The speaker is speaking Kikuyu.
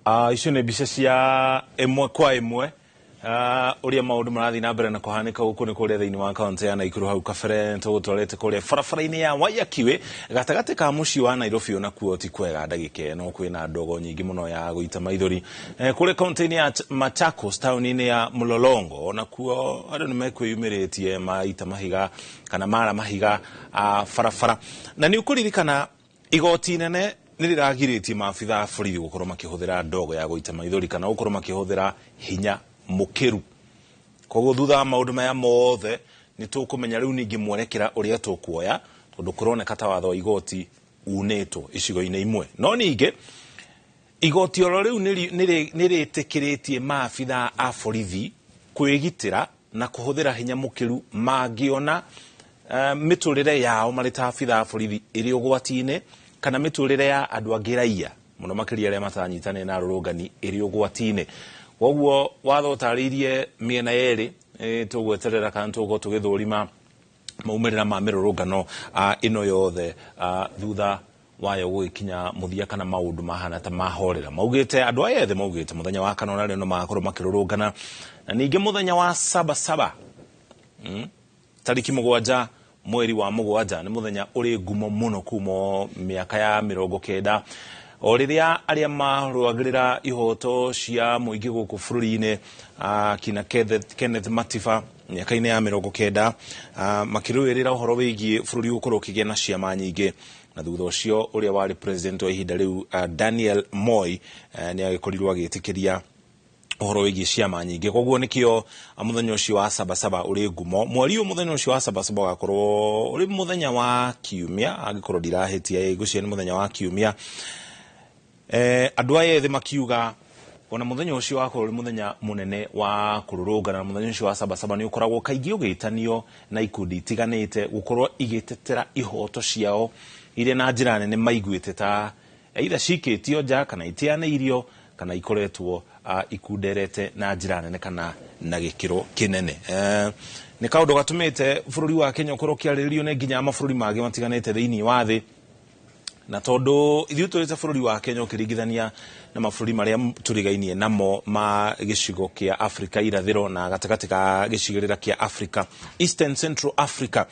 Icio nĩ mbica cia ĩmwe kwa ĩmwe ũrĩa maũndũ marathiĩ na mbere na kũhanĩka gũkũ nĩ kũrĩa thĩinĩ wa kaũntĩ ya Naikuru. Hau kabere tũgũtwarĩte kũrĩa barabara-inĩ ya Waiyaki gatagatĩ ka mũciĩ wa Nairobi, onakuo ti kwega ndagĩka ĩno, kwĩna ndogo nyingĩ mũno ya gũita maithori. Kũrĩa kaũntĩ-inĩ ya Machakos, taũni-inĩ ya Mlolongo, onakuo andũ nĩ mekwĩyumĩrĩtie maita mahiga kana mara mahiga barabara. Na nĩ ũkũririkana igoti inene nĩ rĩragirĩtie maabitha a borithi gũkorwo makĩhũthĩra ndogo ya gũita maithori kana gũkorwo makĩhũthĩra hinya mũkĩru. Koguo thutha wa maũndũ maya mothe nĩ tũkũmenya rĩu ningĩ mwerekera ũrĩa tũkuoya, tondũ kũroneka ta watho wa igoti unĩtwo icigo-inĩ imwe. No ningĩ igoti oro rĩu nĩ rĩtĩkĩrĩtie maabitha a borithi kwĩgitĩra na kũhũthĩra hinya mũkĩru mangĩona mĩtũrĩre yao marĩ ta abitha a borithi ĩrĩ ũgwati-inĩ, kana mĩtũrĩre ya andũ angĩ, raia mũno makĩria arĩa matanyitanĩire na arũrũngani, ĩrĩ ũgwati-inĩ. Koguo watho ũtarĩirie mĩena yerĩ. Tũgweterera kana tũgũkorwo tũgĩthũrima maumĩrĩra ma mĩrũrũngano ĩno yothe thutha wayo gũgĩkinya mũthia kana maũndũ mahana ta mahorera. Maugĩte andũ aya ethĩ maugĩte mũthenya wa kana onarĩo no magakorwo makĩrũrũngana, na ningĩ mũthenya wa Sabasaba, tariki 7 mweri wa 7, nĩ mũthenya ũrĩ ngumo mũno kuma mĩaka ya 90, o rĩrĩa arĩa marũagĩrĩra ihoto cia mũingĩ gũkũ bũrũri-inĩ, kina Kenneth Matiba, mĩaka-inĩ ya 90, makĩrũĩrĩra ũhoro wĩgiĩ bũrũri gũkorwo ũkĩgĩa na ciama nyingĩ. Na thutha ũcio ũrĩa warĩ president wa ihinda rĩu, Daniel Moi, nĩ agĩkorirwo agĩtĩkĩria ũhoro wĩgiĩ ciama nyingĩ. Koguo nĩkĩo mũthenya ũcio wa Sabasaba ũrĩ ngumo. Mweri ũyũ mũthenya ũcio wa Sabasaba ũgakorwo ũrĩ mũthenya wa Kiumia, angĩkorwo ndirahĩtia, ngwĩciria nĩ mũthenya wa Kiumia. Andũ aya ethĩ makiuga ona mũthenya ũcio wakorwo ũrĩ mũthenya mũnene wa kũrũrũngana, na mũthenya ũcio wa Sabasaba nĩ ũkoragwo kaingĩ ũgĩtanio na ikundi itiganĩte gũkorwo igĩtetera ihoto ciao iria na njĩra nene maiguĩte ta either cikĩtio nja kana itianĩirio kana ikoretwo ikunderete na njĩra nene kana na gĩkĩro kĩnene. Nĩ kaũndũ gatũmĩte bũrũri wa Kenya ũkorwo ũkĩarĩrĩrio nĩ nginya mabũrũri mangĩ matiganĩte thĩinĩ wa thĩ. Na tondũ ithuĩ tũrĩ ta bũrũri wa Kenya, ũkĩringithania na mabũrũri marĩa tũrigainie namo ma gĩcigo kĩa Afrika irathĩro na gatagatĩ ga gĩcigĩrĩra kĩa Afrika, Eastern Central Africa.